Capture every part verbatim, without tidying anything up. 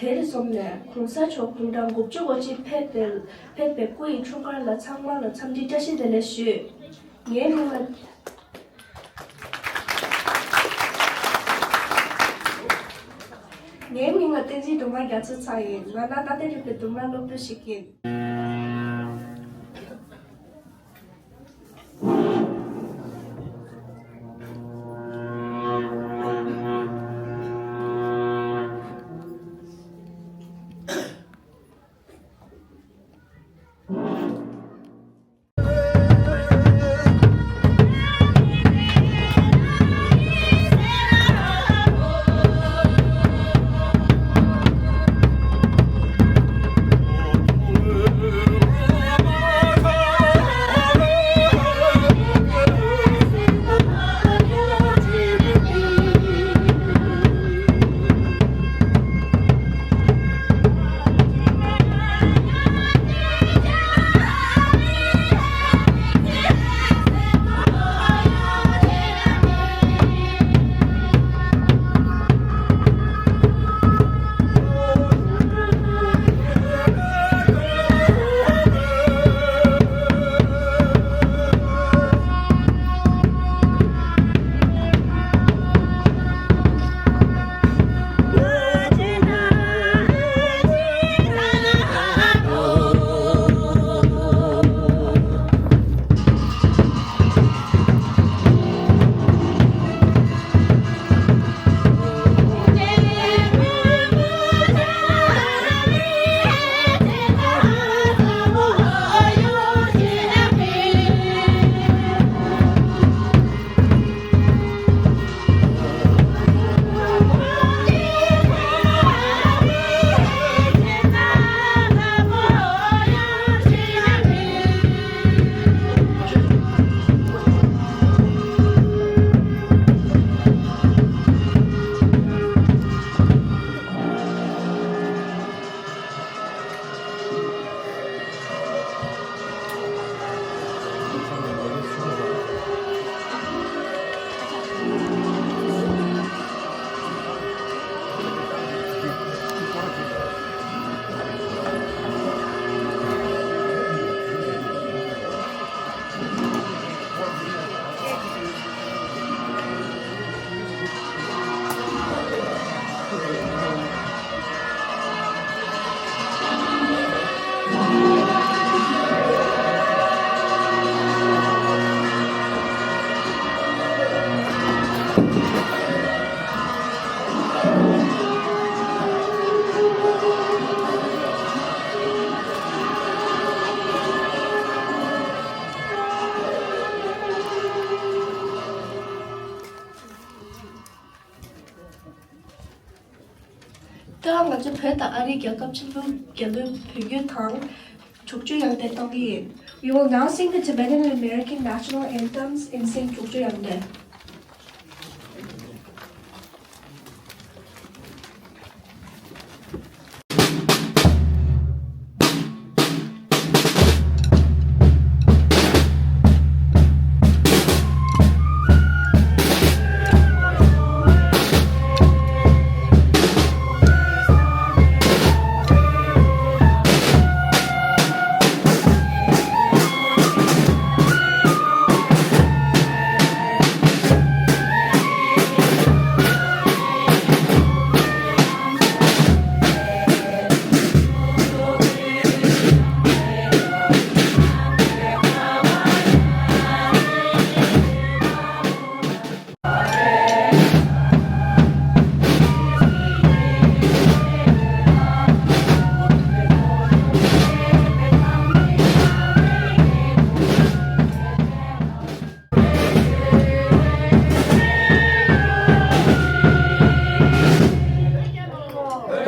དེར་འཛོམས་ནས་གོང་ས་མཆོག་དགུང་གྲངས་དགུ་བཅུ་གོ་གཅིག་ཕེབས་པའི་ཕེབས་པའི་སྐུ་ཡི་འཁྲུངས་སྐར་ལ་ཚང་མ་ལ་འཚམས་འདྲི་བཀྲ་ཤིས་བདེ་ལེགས་ཞུ། ངའི་མིང་ལ། ངའི་མིང་ལ་བསྟན་འཛིན་སྒྲོལ་མ་རྒྱ་མཚོ་ཚང་ཡིན། ང་ནི་ལྟ་བདེ་རིག་པའི་ལྡུམ་ར་སློབ་ཕྲུག་ཞིག་ཡིན། ད་ང་ཚོ་བོད་དང་ཨ་རིའི་རྒྱལ་ཁབ་ཆེན་པོའི་རྒྱལ་གླུ་བོད་ཡིག་དང་དྲུག་ཅུ་ཡང་དེ་གཏོང་གི་ཡིན། We will now sing the Tibetan and American national anthems in Sing དྲུག་ཅུ་ཡང་དེ།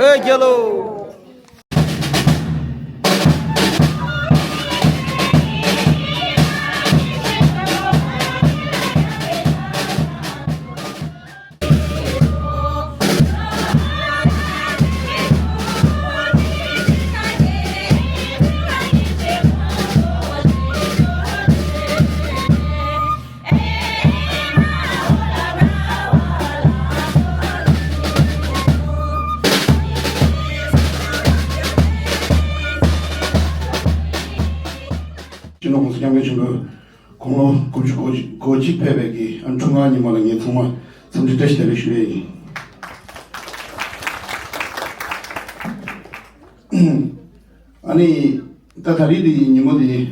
ཨེ་རྒྱལ་ལོ། དགུ་བཅུ་གོ་གཅིག་ཕེབས་པའི་གི་ཨ་འཁྲུངས་སྐར་ཉིན་མོ་ལ་ངས་ཚང་མ་འཚམས་འདྲི་བཀྲ་ཤིས་བདེ་ལེགས་ཞུ་ཡས་ཡིན། ཨ་ནི་ད་ད་རེས་འདི་ཉིན་མོ་འདི་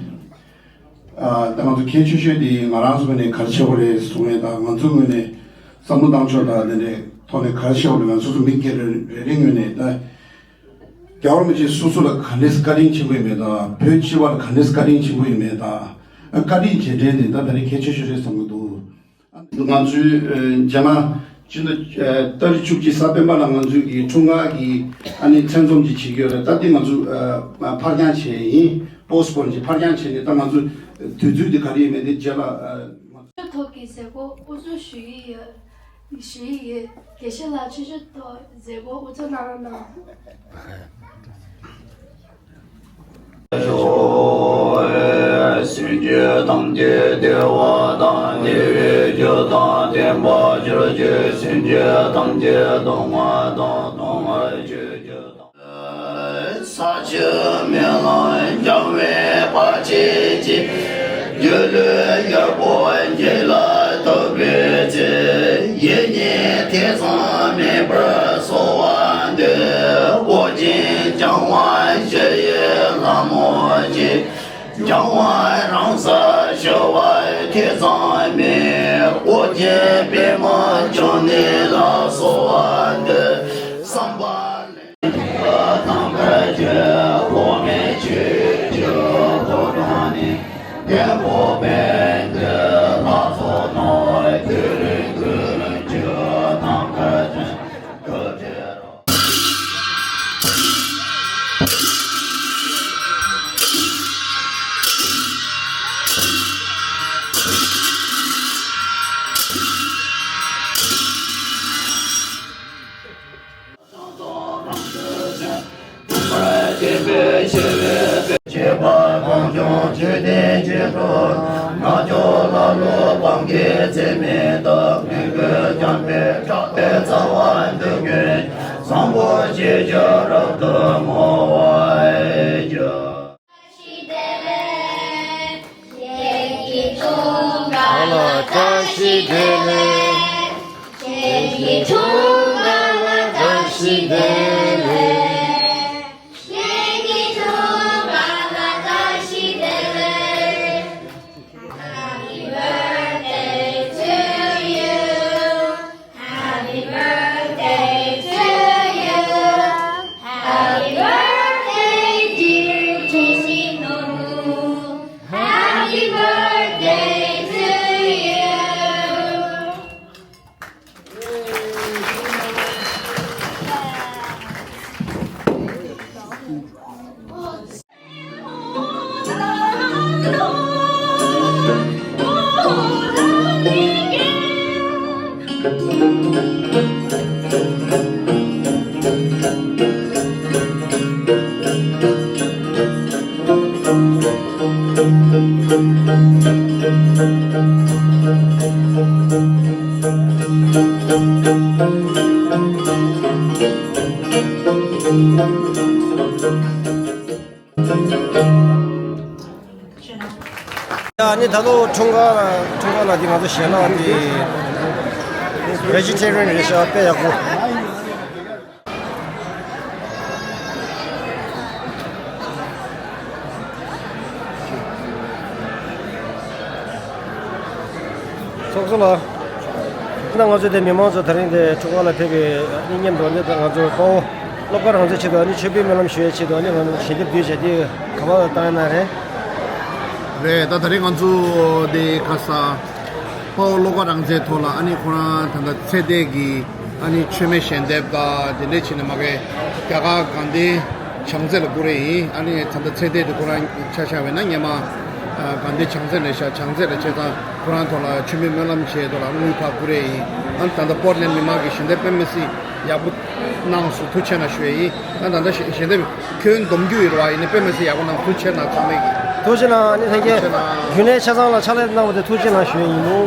ཨ་ད་ང་ཚོ་གལ་ཆེ་ཤོས་འདི་ང་རང་ཚོ་ངོས་ནས་ག་རེ་བྱེད་དགོས་རེད་གསུང་ཡས་དང་ང་ཚོ་ངོས་ནས་བསམ་བློ་བཏང་ཕྱོགས་དང་དེ་འདྲའི་ཐོག་ནས་ག་རེ་བྱེད་དགོས་རེད། ང་ཚོ་ཚོ་མི་སྒེར་རེ་རེ་ངོས་ནས་ད་རྒྱལ་བ་རིན་པོ་ཆེ་སོ་སོ་ལ་ག་འདྲས་བཀའ་དྲིན་ཆེན་པོ་ཡིན་མེད་དང་བོད་སྤྱི་བ་ལ་ག་འདྲས་བཀའ་དྲིན་ཆེན་པོ་ཡིན་མེད་དང་བཀའ་དྲིན་རྗེས་དྲན་འདི་ད་ད་རེས་གལ་ཆེ་ཤོས་རེད་བསམ་གྱི་འདུག་ང་ཚོའི་ཨ་རྒྱ་ནག་སྤྱི་ཟླ་ཨ་ཏ་རིག་བཅུ་གཅིག་གཟའ་སྤེན་པ་ལ་ང་ཚོའི་གི་འཁྲུངས་སྐར་གྱི་ཨ་ནི་མཚན་འཛོམས་ཅིག་བྱེད་ཀྱི་ཡོད་རེད། ད་འདི་ང་ཚོ་ཨ་ཕར་འགྱངས་བྱས་ཡིན། པོ་སི་པོན་བྱས་ཕར་འགྱངས་བྱས་ནས་ད་ང་ཚོ་དུས་ཚོད་འདི་ག་རེ་ཡིན་མིན་དེ་རྗེས་ལ་ཨ་ང་ཚོ། ཐོག་གི་མཛད་སྒོ་དབུ་འཛུགས་ཞུ་ཡི་ཡོད། ཞུ་ཡི་ཡོད། དགེ་བཤེས་ལགས་ཆུ་ཚོད་ཐོག་མཛད་སྒོ་དབུ་འཛུགས་གནང་རོགས་གནང་། སེམས་ཅན་ཐམས་ཅད་བདེ་བ་དང་བདེ་བའི་རྒྱུ་དང་ལྡན་པར་གྱུར་ཅིག་སེམས་ཅན་ཐམས་ཅད་སྡུག་བསྔལ་དང་སྡུག་བསྔལ་གྱི་རྒྱུ་དང་། ས་ཆུ་མེ་རླུང་འབྱུང་བའི་བར་ཆད་ཀྱི། སྒྱུ་ལུས་གཡོག་པོ་འཇིག་ལ་ཐུག་པའི་ཚེ། ཡིད་གཉིས་ཐེ་ཚོམ་མེད་པར་གསོལ་བ་འདེབས། ཨོ་རྒྱན་སྐྱོབ་པ་ཞི་བའི་ལྷ་མོ་ཆེ། སྐྱོབ་པ་རང་སར་ཞི་བར་ཐེ་ཚོམ་མེད། ཨོ་རྒྱན་པདྨ་འབྱུང་གནས་ལ་གསོལ་བ་འདེབས། བསམ་པ་ལྷུན་གྱིས་གང་བར་གྱུར། འོག་མིན་ཆོས་ཀྱི་འཁོར་དང་ནི། ཐེག་པ་དཔལ་གྱི་ལྷ་ཚོགས་རྣམས། དུས་རིང་ཀུན་གྱི་དམ་པར་བསྟེན། སྐུ་ཚེ་རིང་། བཀྲ་ཤིས་བདེ་ལེགས། ཁྱེད་ཀྱི་འཁྲུངས་སྐར་ལ་བཀྲ་ཤིས་བདེ་ལེགས། ཁྱེད་ཀྱི་འཁྲུངས་སྐར་ལ་བཀྲ་ཤིས་བདེ་ལེགས། Happy birthday to you. Happy birthday to you. Happy birthday, dear Teshinobu. Happy birthday to you. ཡ་ནི་ད་ལོ་འཁྲུངས་སྐར་ལ་འཁྲུངས་སྐར་ལ་འདི་ང་ཚོ་ཞལ་ལག་འདི་བེ་ཇི་ཊེ་རི་ཡན་རེད་ཤག་དཔེ་ཡག་པོ། ཚོགས་གཙོ་ལགས། ད་ང་ཚོ་དེ་མི་མང་ཚོ་དེ་རིང་དེ་འཁྲུངས་སྐར་ལ་ཕེབས་པའི་ཨ་ནི་མཉམ་དུ་ནི་ད་ང་ཚོ་དཔའ་བོ་བློ་དགའ་རང་བཙན་ཆེད་དུ་ཨ་ནི་མཆོད་འབུལ་སྨོན་ལམ་ཞུ་ཡའི་ཆེད་དུ་ཨ་ནི་ང་ཚོ་ཞལ་འདེབས་བསྡུས་བྱས་དེ་ག་པར་བཏང་ཡ་ན་རེད། རེད། ད་དེ་རིང་ང་ཚོ་དེ་ཁ་ས་དཔའ་བོ་བློ་དགའ་རང་བཙན་ཐོག་ལ་ཨ་ནི་ཁོ་རང་ད་ལྟ་ཚེ་འདས་ཀྱི་ཨ་ནི་མཆོད་མེ་ཞལ་འདེབས་དང་དེ་འདྲས་བྱས་ནས་མ་གི་རྒྱ་གར་དགའ་ལྡན་བྱང་རྩེ་ལ་བསྐུར་ཡས་ཡིན། ཨ་ནི་ད་ལྟ་ཚེ་འདས་དེ་ཁོ་རང་ཆ་བཞག་པ་ཡིན་ན་སྔོན་མ་ཨ་དགའ་ལྡན་བྱང་རྩེ་ལ་བཞག་བྱང་རྩེ་ལ་བྱས་ཙང་ཁོ་རང་ཐོག་ལ་མཆོད་མེ་སྨོན་ལམ་བྱས་ཐོག་ལ་དངུལ་ཕར་བསྐུར་ཡས་ཡིན། ཨ་ནི་ད་ལྟ་པོར་ཊི་ལེན་ཌི་མི་མང་གིས་ཞལ་འདེབས་དཔེ་མི་སྲིད་ཡག་པོ་གནང་སོང་། ཐུགས་རྗེ་ཆེ་གནང་ཞུ་ཡས་ཡིན། ཨ་ནི་ད་ལྟ་ཞལ་འདེབས་ཁྱོན་བསྡོམས་རྒྱུ་ཡོད་རེད་བ། ཡིན་ནའི་དཔེ་མི་སྲིད་ཡག་པོ་གནང་། ཐུགས་རྗེ་ཆེ་གནང་ཚང་མས་ཀྱིས། ཐུགས་རྗེ་གནང་། ཨ་ནི་ལྷན་རྒྱས་ཐུགས་རྗེ་གནང་། རྒྱུན་ལས་ཆ་ཚང་ལ་ཕྱག་ལས་གནང་བ་དེ་ཐུགས་རྗེ་གནང་ཞུ་ཡས་ཡིན་ནོ།